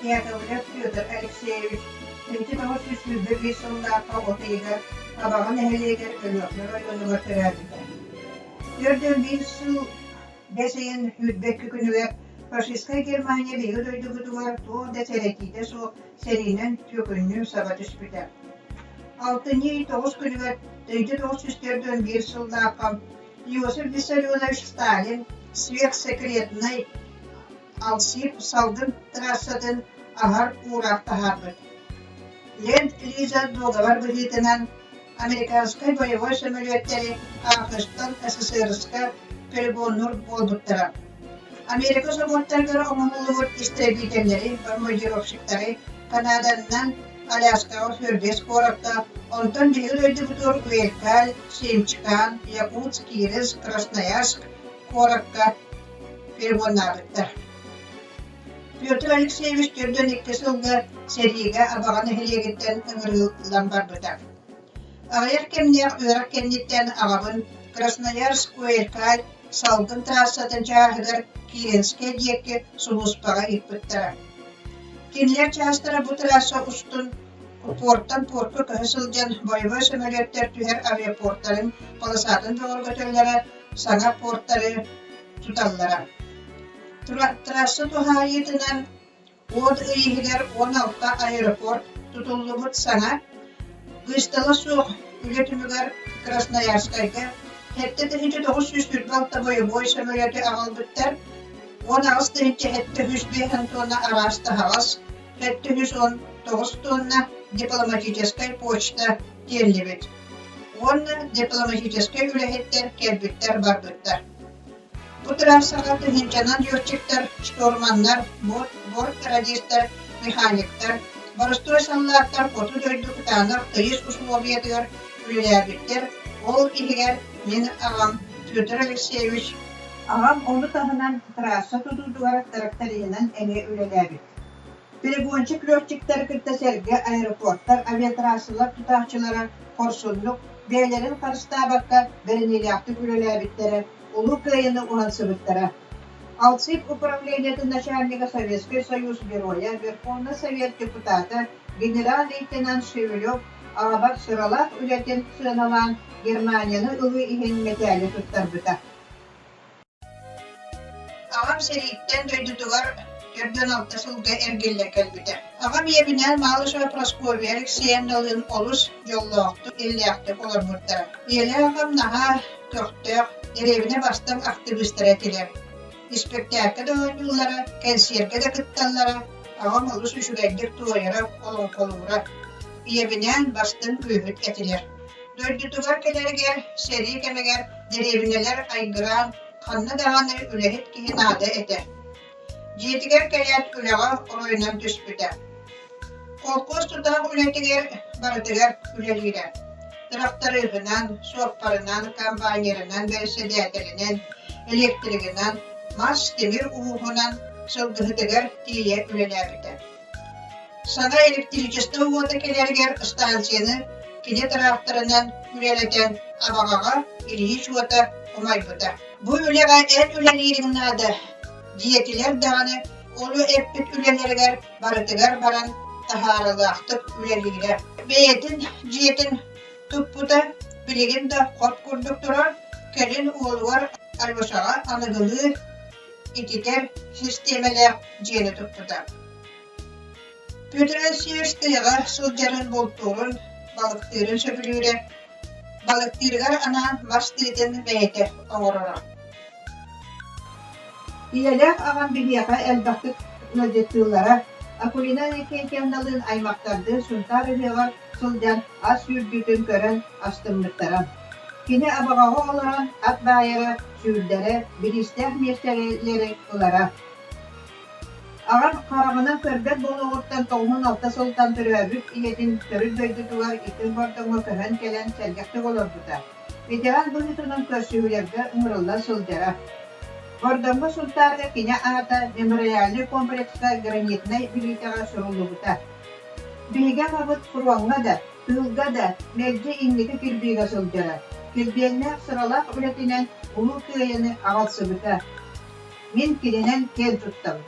Яковлев Петр Алексеевич 1925 сыллаахха от ыйыгар Абаҕа нэһилиэгэр Өлүөхүмэ оройуонугар төрөөбүтэ. 41 сыл бэс ыйын 22 күнүгэр фашистскай Германия биһиги дойдубутугар туох да сэрэтиитэ суох сэриинэн түөкүннүү саба түспүтэ. Алтынньы ый тоҕус күнүгэр 1941 сыллаахха Иосиф Виссарионович Сталин сверхсекретнай Алсип салгын трассатын аһар уураах таһаарбыт. Ленд-Лиза дуогабар быһыытынан американскай боевой сөмөлүөттэри АХШ-тан СССР-ска перегоннуур буолбуттара. Америка собуоттарыгар оҥоһуллубут истребителлэри, бомбардировщиктары Канаданан Аляскаҕа Фербес куоракка, онтон биһиги дойдубутугар Уэлькаль, Семчкан, Якутск, Киренск, Красноярск куоракка перегоннаабыттар. Петр Алексеевич 42 сылга сэриигэ Абаҕа нэһилиэгиттэн ыҥырыллан барбыта. Аҕыйах кэмнээх үөрэх кэнниттэн аҕабын Красноярск Уэлькаль салгын трассатын чааһыгар Киренскэй диэки сулууспаҕа ыыппыттара. Кинилэр чаастара бу трасса устун портан портка көһө сылдьан боевой сөмөлүөттэр түһэр авиапортарын полосатын бөҕөргөтөллөрө, саҥа портары туталлара. Трасса туһаайыытынан От ый иһигэр 16 аэропорт тутуллубут саҥа, быыстала суох үлэ түмүгэр Красноярскайга 7926 бойобуой сөмөлүөтү аҕалбыттар, 18 705 тонна араас таһаҕас, 719 тонна дипломатическай почта тиэллибит уонна дипломатическай үлэһиттэр кэлбиттэр-барбыттар. Бу трассаҕа тыһыынчанан летчиктар, штурманнар, борт-радистар, механиктар, боростуой саллааттар хоту дойду кытаанах тыйыс усулуобуйатыгар үлэлээбиттэр, ол иһигэр мин аҕам Петр Алексеевич Аҕам ону таһынан трасса тутуутугар тракториһынан эмиэ үлэлээбит. Перегонщик летчиктары кытта сэргэ аэропортар, авиатрассалар тутааччылара хорсуннук, бэйэлэрин харыстаабакка бэриниилээхтик үлэлээбиттэрэ, Улуу Кыайыыны уһансыбыттара. АЛСИБ управлениетын начальнига Советскай Союз Геройа, Верховный Совет депутата, генерал-лейтенант Шевелев аҕабар сыралаах үлэтин сыаналаан Германияны ылыы иһин мэтээли туттарбыта. Аҕам сэрииттэн дойдутугар 46 сылга эргиллэн кэлбитэ. Аҕам ийэбинээн Малышева Прасковья Алексеевналыын олус дьоллоохтук, иллээхтик олорбуттара. Ийэлээх аҕам наһаа көхтөөх, дэриэбинэ бастыҥ актыбыыстара этилэр. Испэктээккэ да оонньууллара, кэнсиэргэ да кытталлара, аҕам олус үчүгэйдик туойара, олоҥхолуура. Ийэбинээн бастыҥ күүһүт этилэр. Дойдутугар кэлэригэр сэрии кэмигэр дэриэбинэлэр айгыраан, ханна даҕаны үлэһит киһи наада этэ. Дьиэтигэр кэлээт үлэҕэ оройунан түспүтэ. Холкуос тутаах үлэтигэр барытыгар үлэлиирэ. Тырахтарыыһынан, суоппарынан, комбайнерынан, бэрэссэдээтэлинэн, электригынан, мас, тимир ууһунан сылгыһытыгар тиийэ үлэлээбитэ. Саҥа электричество уота кэлэригэр станцияны кини тыраахтарынан үлэлэтэн Абаҕаҕа Ильич уота умайбыта. Бу үлэҕэ эн үлэлиириҥ наада диэтилэр даҕаны, ону эппит үлэлэригэр барытыгар баран таһаарыылаахтык үлэлиирэ. Бэйэтин дьиэтин туппута билигин да хоп курдук турар, кэлин уолугар Алешаҕа аныгылыы ититэр систиэмэлээх дьиэни туппута. Петр Алексеевич тыаҕа сылдьарын бултуурун, балыктыырын сөбүлүүрэ, балыктыырыгар анаан мас тыытын бэйэтэ оҥороро. Ийэлээх аҕам биһиэхэ элбэхтик ыалдьыттыыллара, Акулина Иннокентьевналыын аймахтардыын Сунтаар ыһыаҕар сылдьан ас сүүрдүүтүн көрөн астыммыттара. Кини Абаҕаҕа олорон ат баайара, сүүрдэрэ, бириистээх миэстэлэри ылара. Аҕам хараҕынан көрбөт буолуоҕуттан 96 сылтан төрөөбүт ийэтин төрүт дойдутугар иккис Бордоҥҥо көһөн кэлэн сэргэхтик олорбута. Ветеран быһыытынан көрсүһүүлэргэ ыҥырылла сылдьара. Бордоҥҥо Сунтаарга кини аата мемориальнай комплекска гранитнай билиитэҕэ суруллубута. Биһиги аҕабыт фроҥҥа да, тыылга да мэлдьи инники кирбиигэ сылдьара, килбиэннээх сыралаах үлэтинэн Улуу Кыайыыны аҕалсыбыта. Мин кининэн киэн туттабын.